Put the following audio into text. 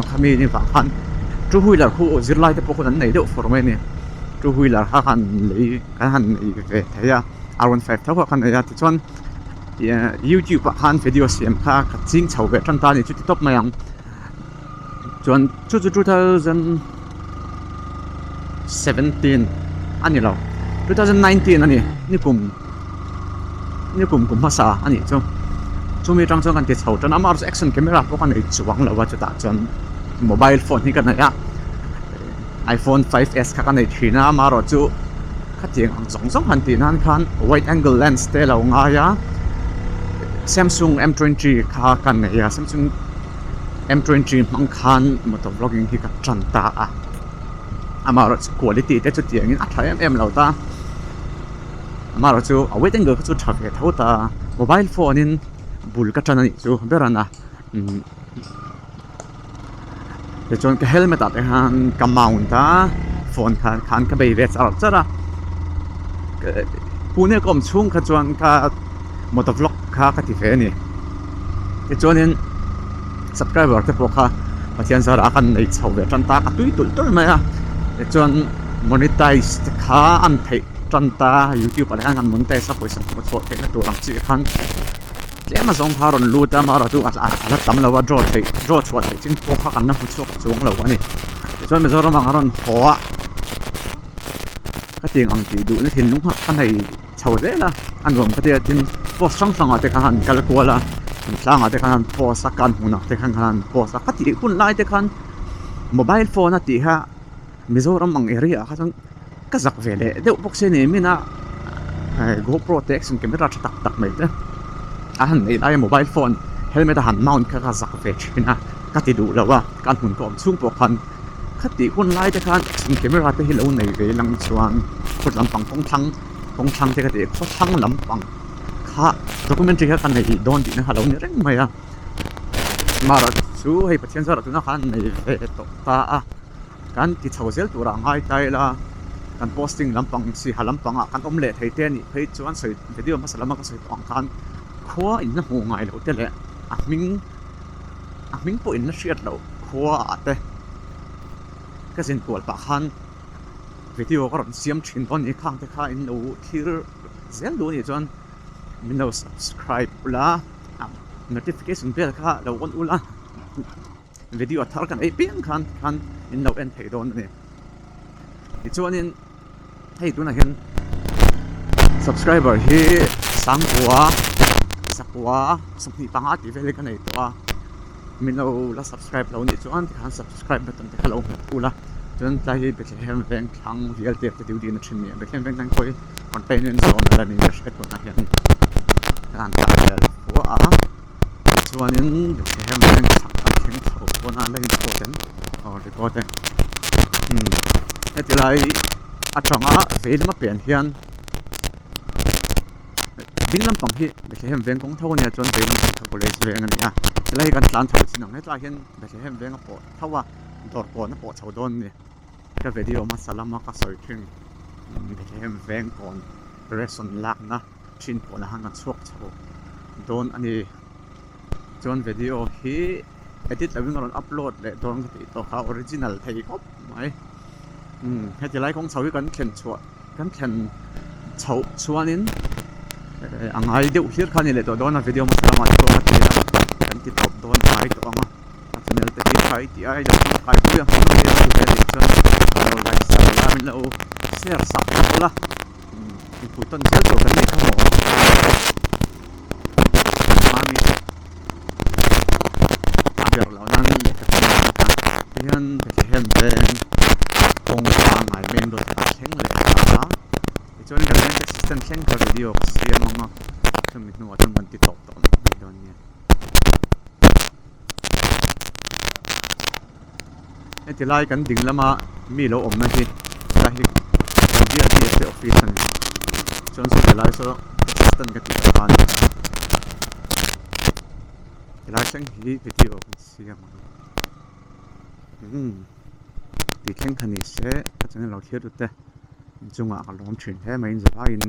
Khami ni vang khan two wheeler khu zirlai te pawh khawn an nei deuh fur mai a ni two wheeler kha khan lei kan han nei ve thei a r one five tho kha kan nei a tichuan youtube ah khan video siam kha ka ching chho ve tan ta a ni chuti tawp mai ang chuan chu chu 2017 a ni lo 2019 a ni nikum nikum kum hmasa a nih chu chumi atang chuan kan ti chho tan a amaherawhchu action camera pawh ka nei chuang lo a chutah chuan mobile phone hi ka nei a iphone 5s kha ka nei thin a amaherawhchu khatiang ang zawng zawng han tih nan khan wide angle lens te a lo ngai a samsung m twenty kha ka nei a samsung m twenty hmang khan motor vlogging hi ka tan ta a amaherawhchu quality te chutiangin a tha em em lo ta. Amaherawhchu a wide angle kha chu tha ve tho ta a, mobile phone in bul ka tan a nih chu ber a na umm tichuan ka helmet ah te khan ka mount a phone khan khan ka bei ve char char a pune ka awm chhung kha chuan ka motor vlog kha ka ti ve a ni tichuanin subscriber te pawh kha Pathian zarah kan nei chho ve tan ta ka tui tulh tulh mai a tichuan monetize te kha an theih tan ta youtube ah te khan an monetize a pawisa hmuh chhuah theihna tur ang chi khan tlem a zawng kha a rawn lut a amaherawhchu a la tam lo a draw theih draw chhuah theih chin pawh kha kan la hmu chhuak chuang lo a ni tichuan Mizoram ah a rawn haw a ka tiang ang tih duhna thinlung kha ka nei chho zel a a nuam ka tia tin post hrang hrang ah te khan han kal kual a thingtlang ah te khan han post a kan hmunah te khan han post a ka tih hun lai te khan mobile phone a tih kha Mizoram ang area ah kha chuan ka zak ve leh deuh bawk se ni min a GoPro te action camera tha tak tak mai te a han neih lai a mobile phone helmet a han mount kha ka zak ve thin a ka ti duh lo a kan hmun ka awm chhung pawh khan khati hun lai te khan action camera te hi lo nei ve lang chuan khaw lampang kawng thlang kawng thlang te ka tih khaw thlang lampang kha documentary kha ka nei dawn tihna kha lo ni reng mai a amaherawhchu hei Pathian zarah tuna khan nei ve tawh ta a. Kan ti chho zel turah ngai ta ila, kan posting lampang siha lampangah kan awm leh thei te a nih phei chuan sawi video hmasa lama ka sawi tawh ang khan khua in la hmuh ngai loh te leh a hming a hming pawh in la hriat loh khua ah te ka zin kual pah khan video ka rawn siam thin dawn a ni khang te kha in lo thlir zel duh a nih chuan min lo subscribe ula notification bell kha lo on ula. Video thar kan ei piang khan khan in lo en thei dawn a ni. Tichuanin hei tunah hian subscriber hi sangkua sakua 25 tih vel hi ka nei tawh a min lo la subscribe lo nih chuan tikhan subscribe button te kha lo hmet ula chuan tlai hi Bethlehem veng thlang rial te te duty na thin a ni a Bethlehem veng thlang pawh hi containment zone a la niin ka hre tunah hian ka han tah vel fua a. Tichuanin Bethlehem veng chhak kan thleng chho pawn a la inpawt em aw record e umm heti lai atanga vei lama pian hian ding lampang hi Bethlehem veng kawng tho a nia chuan vei lampang kha college veng a ni a helai hi kan tlan chho chin ang hetlai hian Bethlehem veng a pawh tho a dawr kawn a pawh chho dawn a ni ka video hmasa lama ka sawi thin Bethlehem veng kawn ration lakna. thin pawh na han a chhuak chho dawn a ni chuan video hi edit lovin a rawn upload leh dawn ka tih tawh kha original thei khawp mai umm heti lai kawng chho hi kan thlen chhuah kan thlen chhoh chuanin a ngai deuh hlir kha a ni leh tawh dawn a video hmasa lamah te pawh ka ti a kan ti tawp dawn hnai tawh ang a a channel te hi tha i tih a i lo tangkai pui a hmuhnawm em em a nih chuan lo like sak ila min lo share sak bawk ula. Mipui tawn zel tur kan nih kha maw? Mami a ber loh nan lehkha thawn a ni a, tihian Bethlehem veng kawngka ngai main road ah thleng leh ta a, tichuan kan veng taxi stand thleng kha video ka siam ang a, chumi hnuah chuan kan ti tawp tawh mai dawn nia. Heti lai kan ding lama mi lo awmna hi helai hi kan bial hi te office a ni chuan saw helai saw assistant ka tih kha a ni helai thleng hi video kan siam ang umm tih thleng kha ni se ka channel lo thlir tute inchungah ka lawm thin hle mai in zavaiin.